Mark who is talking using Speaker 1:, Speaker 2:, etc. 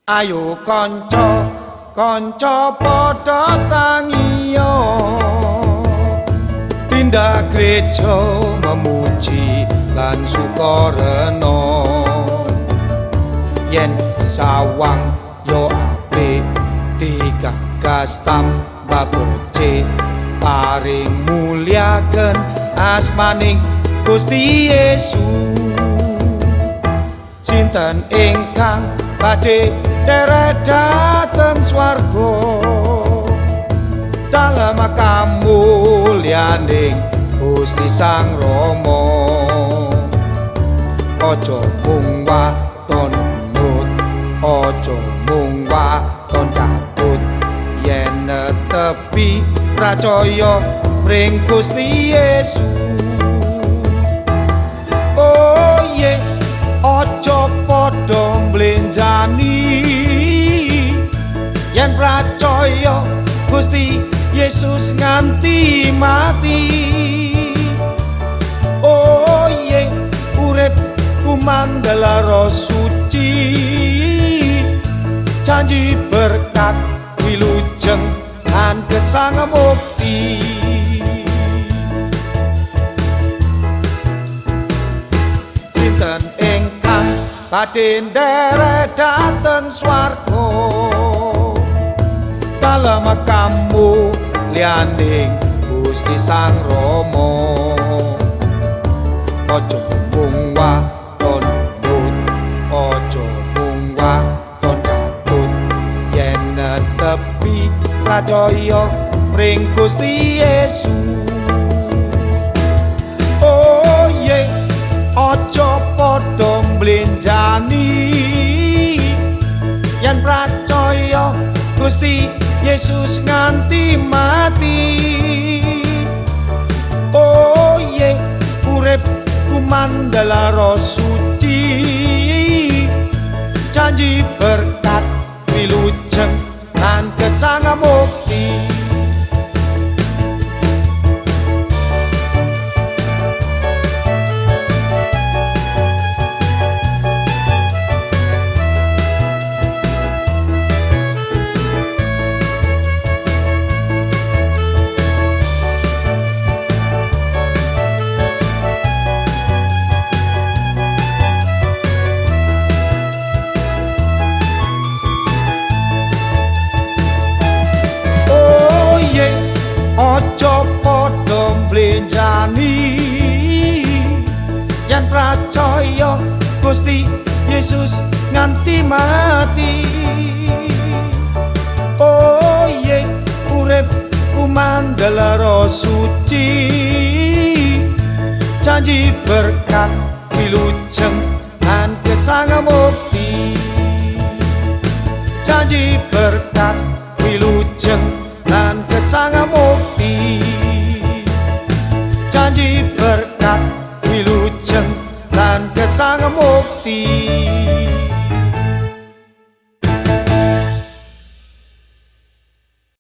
Speaker 1: Ayo kanca, kanca padha tangiya, tindak gereja memuji lan sukarena. Yen sawang yo apik digagas tambah becik, paring mulyaken asmaning Gusti Yesus. Sinten ingkang badhe nderek dhateng swarga, dalem kamulyaning Gusti Sang Rama. Aja mung waton nut, aja mung waton katut, yen netepi pracaya mring Gusti Yesus. Oh ye, aja padha mblenjani, yen pracaya Gusti Yesus nganti mati. Oh ye, urip kumandel Roh Suci, janji berkat wilujeng lan gesang mukti. Sinten ingkang badhe nderek dhateng swarga, dalem kamulyaning Gusti Sang Rama. Aja mung waton nut, aja mung waton katut, yen netepi pracaya mring Gusti Yesus. Oh ye, aja padha mblenjani, yen pracaya Gusti Yesus nganti mati. Oh ye, urip kumandel Roh Suci, janji berkat wilujeng lan gesang mukti. Aja padha mblenjani, yen pracaya Gusti Yesus nganti mati. Oh ye, urip kumandel Roh Suci, janji berkat wilujeng lan gesang mukti. Janji berkat wilujeng lan gesang mukti. Janji berkat wilujeng lan gesang mukti.